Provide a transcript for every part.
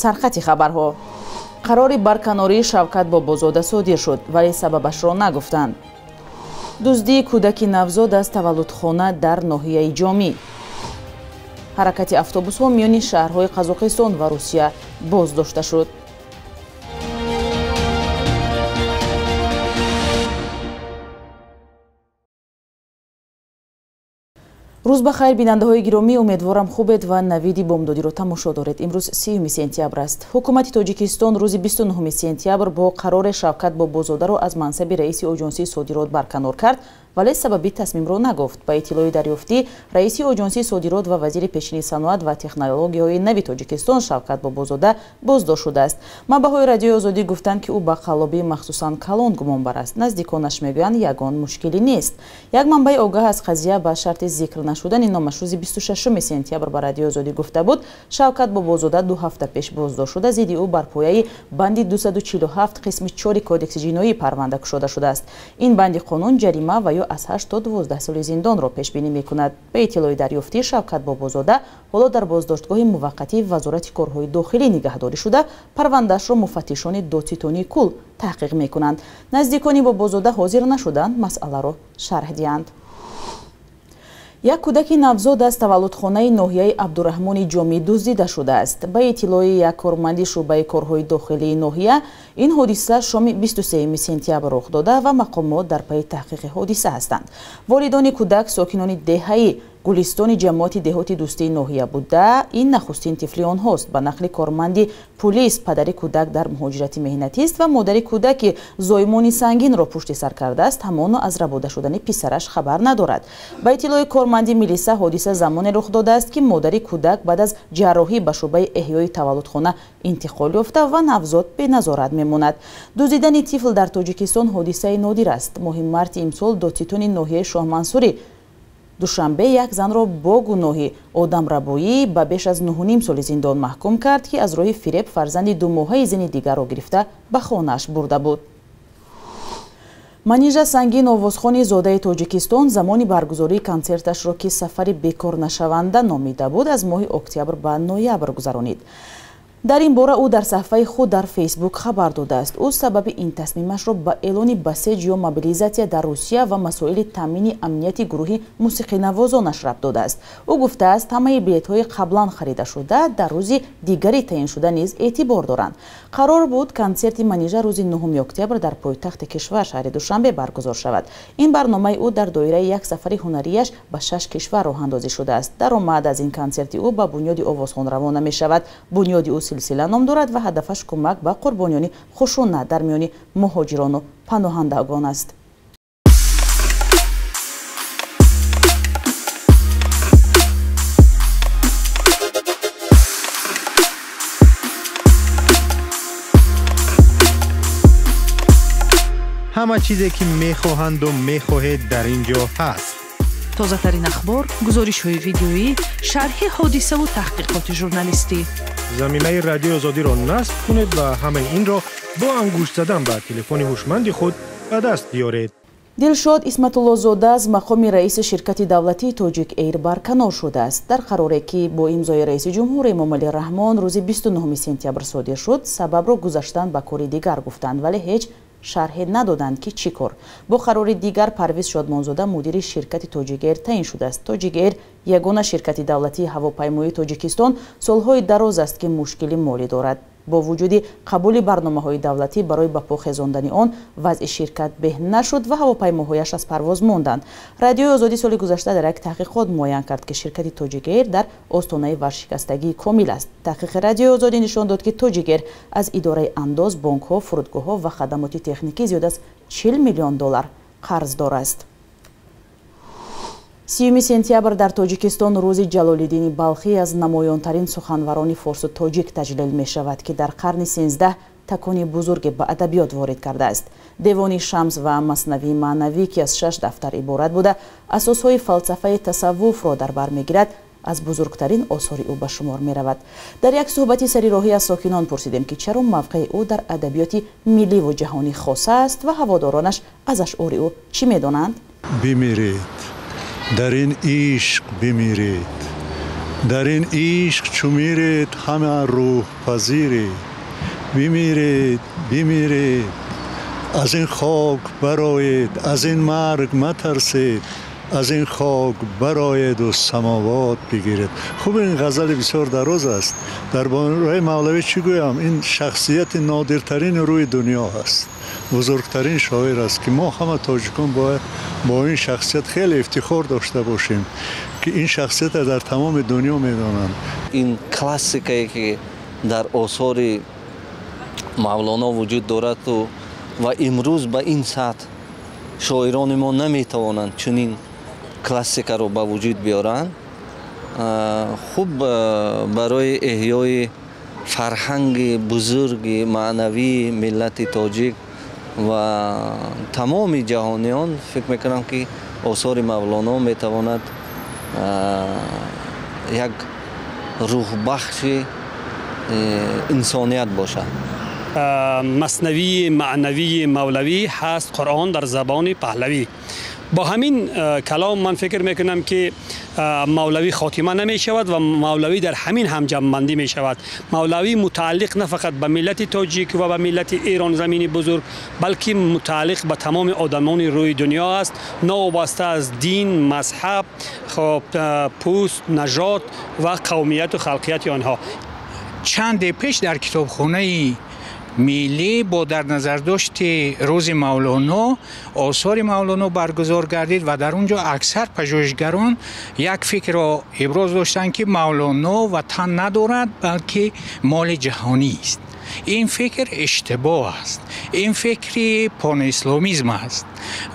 Сархати хабарҳо. Қарори барканории Шавкат Бобозода содир шуд, вале сабабашро нагуфтанд. Дуздии кӯдаки навзод аз таваллудхона дар ноҳияи Ҷомӣ. Ҳаракати автобусҳо миёни шаҳрҳои Қазоқистон ва Русия боздошта шуд. Рӯз ба хайр, бинандаҳои гиромӣ, умедворам хубед ва навиди бомдодиро тамошо доред. Имрӯз 30 сентябр аст. Ҳукумати Тоҷикистон рӯзи 29 сентябр бо қароре Шавкат Бобозодаро аз мансаби раиси оҷонсии содирот барканор кард, вале сабаби тасмимро нагуфт. Ба иттилои дарёфтӣ, раиси оҷонсии содирот ва вазири пешини саноат ва технологияҳои нави Тоҷикистон Шавкат Бобозода боздошт шудааст. Манбаъҳои Радиои Озодӣ гуфтанд, ки ӯ ба қаллобии махсусан калон гумонбар аст. Наздиконаш мегӯянд, ягон мушкилӣ нест. Як манбаи огаҳ аз қазия ба шарти зикр нашудани номаш рӯзи 26 сентябр ба Радиои Озодӣ гуфта буд, Шавкат Бобозода 2 ҳафта пеш боздошт шуда, зидди ӯ бар пояи банди 247 қисми 4 Кодекси ҷиноӣ парванда кушода шудааст. Ин банди қонун ҷарима ва ё аз 8 то 12 соли зиндонро пешбинӣ мекунад. Ба иттилои дарёфтӣ, Шавкат Бобозода ҳоло дар боздоштгоҳи муваққатии Вазорати корҳои дохилӣ нигаҳдорӣ шуда, парвандаашро муфаттишони додситонии кул таҳқиқ мекунанд. Наздикони Бобозода ҳозир нашуданд масъаларо шарҳ диҳанд. Як кӯдаки навзод аз таваллудхонаи ноҳияи Абдураҳмони Ҷомӣ дуздида шудааст. Ба иттилои як корманди шӯъбаи корҳои дохилии ноҳия, ин ҳодиса шоми 23 сентябр рух дода ва мақомот дар пайи таҳқиқи ҳодиса ҳастанд. Волидони кӯдак сокинони деҳаи Гулистони ҷамоати деҳоти дӯстии ноҳия буда, ин нахустин тифли онҳост. Ба нақли корманди пулис, падари кӯдак дар муҳоҷирати меҳнатист ва модари кӯдак, ки зоимони сангинро пушти сар кардааст, ҳамоно аз рабода шудани писараш хабар надорад. Ба иттилои корманди милиса, ҳодиса замоне рух додааст, ки модари кӯдак баъд аз ҷарроҳӣ ба шӯъбаи эҳёи таваллудхона интиқол ёфта ва навзод беназорат мемонад. Дуздидани тифл дар Тоҷикистон ҳодисаи нодир аст. Моҳи марти имсол додситони ноҳияи Шоҳмансури Душанбе як занро бо гуноҳи одамрабоӣ ба беш аз 9,5 соли зиндон маҳкум кард, ки аз роҳи фиреб фарзанди думоҳаи зани дигарро гирифта ба хонааш бурда буд. Манижа Сангин, овозхони зодаи Тоҷикистон, замони баргузории консерташро, ки сафари бекорнашаванда номида буд, аз моҳи октябр ба ноябр гузаронид. Дар ин бора ӯ дар саҳифаи худ дар Фейсбук хабар додааст. Ӯ сабаби ин тасмимашро ба эълони басеҷ ё мобилизатсия дар Русия ва масоили таъмини амнияти гурӯҳи мусиқинавозонаш рабт додааст. Ӯ гуфтааст, ҳамаи билетҳои қаблан харидашуда дар рӯзи дигари таъиншуда низ эътибор доранд. Қарор буд консерти Манижа рӯзи 9 октябр дар пойтахти кишвар, шаҳри Душанбе, баргузор шавад. Ин барномаи ӯ дар доираи як сафари ҳунарияш ба 6 кишвар роҳандозӣ шудааст. Даромад аз ин консерти ӯ ба бунёди овозхон равона мешавад. Бунёди ӯ силсила ном дорад ва ҳадафаш кӯмак ба қурбониёни хушунат дар миёни муҳоҷирону паноҳандагон аст. Ҳама чизе ки мехоҳанду мехоҳед дар ин ҷо ҳаст. Тозатарин ахбор, гузоришҳои видеоӣ, шарҳи ҳодисаву таҳқиқоти журналистӣ. Заминаи Радиои Озодиро насб кунед ва ҳамаи инро бо ангушт задан ба телефони ҳушманди худ ба даст биёред. Дилшод Исматуллозода аз мақоми раиси ширкати давлатии Тоҷик Эйр барканор шудааст. Дар қароре, ки бо имзои раиси ҷумҳур Эмомалӣ Раҳмон рӯзи 29 сентябр содир шуд, сабабро гузаштан ба кори дигар гуфтанд, вале ҳеҷ шарҳе надоданд, ки чӣ кор. Бо қарори дигар Парвиз Шодмонзода мудири ширкати Тоҷик Эйр таъин шудааст. Тоҷик Эйр, ягона ширкати давлатии ҳавопаймоии Тоҷикистон, солҳои дароз аст, ки мушкили молӣ дорад. Бо вуҷуди қабули барномаҳои давлатӣ барои ба по хезондани он, вазъи ширкат беҳ нашуд ва ҳавопаймоҳояш аз парвоз монданд. Радиои Озодӣ соли гузашта дар як таҳқиқот муайян кард, ки ширкати Тоҷик Эйр дар остонаи варшикастагии комил аст. Таҳқиқи Радиои Озодӣ нишон дод, ки Тоҷик Эйр аз идораи андоз, бонкҳо, фурудгоҳҳо ва хадамоти техникӣ зиёд аз 40 миллион доллар қарздор аст. 30 сентябр дар Тоҷикистон рӯзи Ҷалолиддини Балхӣ аз намоёнтарин суханварони форсу тоҷик таҷлил мешавад, ки дар қарни 13 такони бузурге ба адабиёт ворид кардааст. Девони Шамс ва Маснавии маънавӣ, ки аз 6 дафтар иборат буда, асосҳои фалсафаи тасаввуфро дар бар мегирад, аз бузургтарин осори ӯ ба шумор меравад. Дар як суҳбати сари роҳӣ аз сокинон пурсидем, ки чаро мавқеи ӯ дар адабиёти милливу ҷаҳонӣ хоса аст ва ҳаводоронаш аз ашъори ӯ чӣ медонанд. Бимиред, дар ин ишқ бимиред, Дар ин ишқ чу миред ҳама рӯҳ пазиред, бимиред, бимиред, аз ин хок бароед, аз ин марг матарсед, аз ин хок бароед ва самовот бигиред. Хуб, ин ғазали бисёр дароз аст. Дар бораи Мавлавӣ чӣ гӯям? Ин шахсияти нодиртарини рӯи дунё аст, бузургтарин шоир аст, ки мо ҳама тоҷикон бояд бо ин шахсият хеле ифтихор дошта бошем, ки ин шахсиятро дар тамоми дунё медонанд. Ин классикае ки дар осори Мавлоно вуҷуд дорад ва имрӯз ба ин сатҳ шоирони мо наметавонанд чунин классикаро ба вуҷуд биёранд. Хуб, барои эҳёи фарҳанги бузурги маънавии миллати тоҷик ва тамоми ҷаҳониён фикр мекунам, ки осори Мавлоно метавонад як рӯҳбахши инсоният бошад. Маснавии маънавии Мавлавӣ ҳаст Қуръон дар забони паҳлавӣ. Бо ҳамин калом ман фикр мекунам, ки Мавлавӣ хотима намешавад ва Мавлавӣ дар ҳамин ҳам ҷамъбандӣ мешавад. Мавлавӣ мутааллиқ на фақат ба миллати тоҷик ва ба миллати Эронзамини бузург, балки мутааллиқ ба тамоми одамони рӯи дунё аст, новобаста аз дин, мазҳаб, хоб, пӯст, нажод ва қавмияту халқияти онҳо. Чанде пеш дар китобхонаи миллӣ бо дар назардошти рӯзи Мавлоно осори Мавлоно баргузор гардид ва дар он ҷо аксар пажӯҳишгарон як фикрро иброз доштанд, ки Мавлоно ватан надорад, балки моли ҷаҳонист. Ин фикр иштибоҳ аст, ин фикри панисломизм аст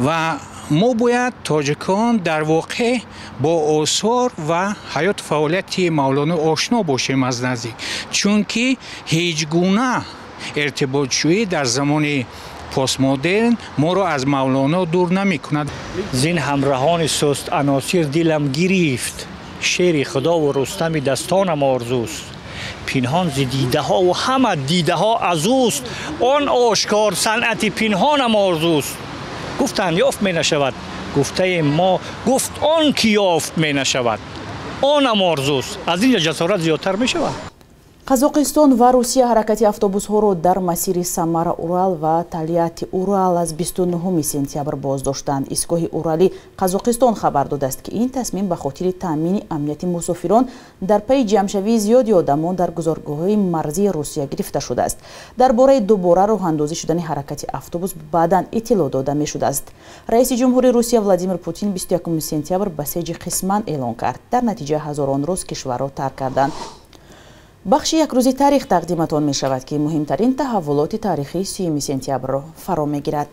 ва мо бояд тоҷикон дар воқеъ бо осор ва ҳаёту фаъолияти Мавлоно ошно бошем аз наздик, чунки ҳеҷ гуна иртиботҷӯӣ дар замони постмодерн моро аз Мавлоно дур намекунад. Зин ҳамраҳони суст аносир дилам гирифт, шери худову Рустами дастонам орзуст. Пинҳон зи дидаҳову ҳама дидаҳо аз ӯст, он ошкор санъати пинҳонам орзуст. Гуфтанд ёфт менашавад, гуфтаи мо гуфт он ки ёфт менашавад, онам орзуст. Аз ин ҷо ҷасорат зиёдтар мешавад. Қазоқистон ва Русия ҳаракати автобусҳоро дар масири Самара-Урал ва Тольятти-Урал аз 29 сентябр боздоштанд. Истгоҳи Урали Қазоқистон хабар додааст, ки ин тасмим ба хотири таъмини амнияти мусофирон дар пайи ҷамъшавии зиёди одамон дар гузаргоҳҳои марзии Русия гирифта шудааст. Дар бораи дубора роҳандозӣ шудани ҳаракати автобус баъдан иттилоъ дода мешудааст. Раиси ҷумҳури Русия Владимир Путин 21 сентябр басеҷи қисман эълон кард. Дар натиҷа ҳазорон рӯз кишварро тарк карданд. Бахши якрӯзи таърих тақдиматон мешавад, ки муҳимтарин таҳаввулоти таърихии 30 сентябрро фаро мегирад.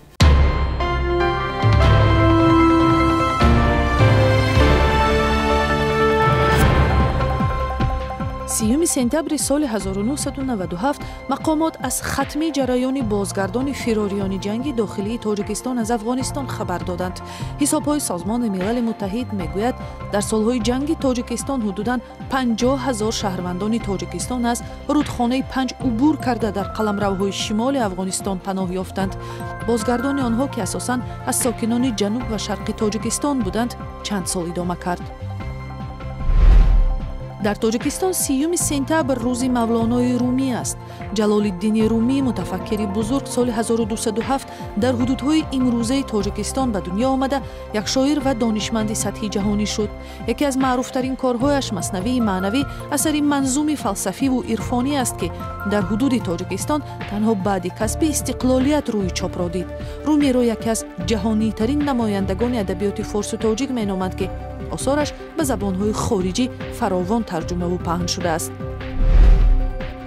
30 сентябри соли 1997 мақомот аз хатми ҷараёни бозгардони фирориёни ҷанги дохилии Тоҷикистон аз Афғонистон хабар доданд. Ҳисобҳои Созмони Милали Муттаҳид мегӯяд, дар солҳои ҷанги Тоҷикистон ҳудудан 50 ҳазор шаҳрвандони Тоҷикистон аз рудхонаи Панҷ убур карда дар қаламравҳои шимоли Афғонистон паноҳ ёфтанд. Бозгардони онҳо, ки асосан аз сокинони ҷануб ва шарқи Тоҷикистон буданд, чанд сол идома кард. Дар Тоҷикистон 30 сентябр рӯзи Мавлонои Румӣ аст. Ҷалолиддини Румӣ, мутафаккири бузург, соли 1207 дар ҳудудҳои имрӯзаи Тоҷикистон ба дунё омада, як шоир ва донишманди сатҳи ҷаҳонӣ шуд. Яке аз маъруфтарин корҳояш Маснавии маънавӣ, асари манзуми фалсафиву ирфонӣ аст, ки дар ҳудуди Тоҷикистон танҳо баъди касби истиқлолият рӯи чопро дид. Румиро яке аз ҷаҳонитарин намояндагони адабиёти форсу тоҷик меноманд, ки осораш ба забонҳои хориҷӣ фаровон тарҷумаву паҳн шудааст.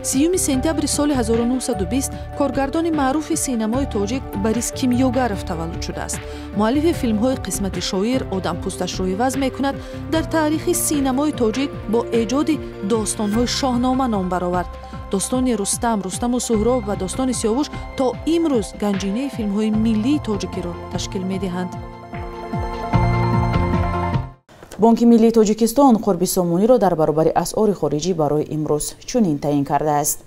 30 сентябри соли 1920 коргардони маъруфи синамои тоҷик Борис Кимёгаров таваллуд шудааст. Муаллифи филмҳои «Қисмати шоир», «Одам пӯсташро иваз мекунад», дар таърихи синамои тоҷик бо эҷоди достонҳои Шоҳнома ном баровард. Достони Рустам, Рустаму Суҳроб ва достони Сиёвуш то имрӯз ганҷинаи филмҳои миллии тоҷикиро ташкил медиҳанд. Бонки миллии Тоҷикистон қурби сомониро дар баробари асъори хориҷӣ барои имрӯз чунин таъин кардааст.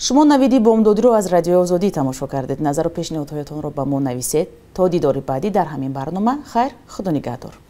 Шумо навиди бомдодиро аз Радиои Озодӣ тамошо кардед. Назару пешниҳодҳоятонро ба мо нависед. То дидори баъдӣ дар ҳамин барнома, хайр, худо нигаҳдор.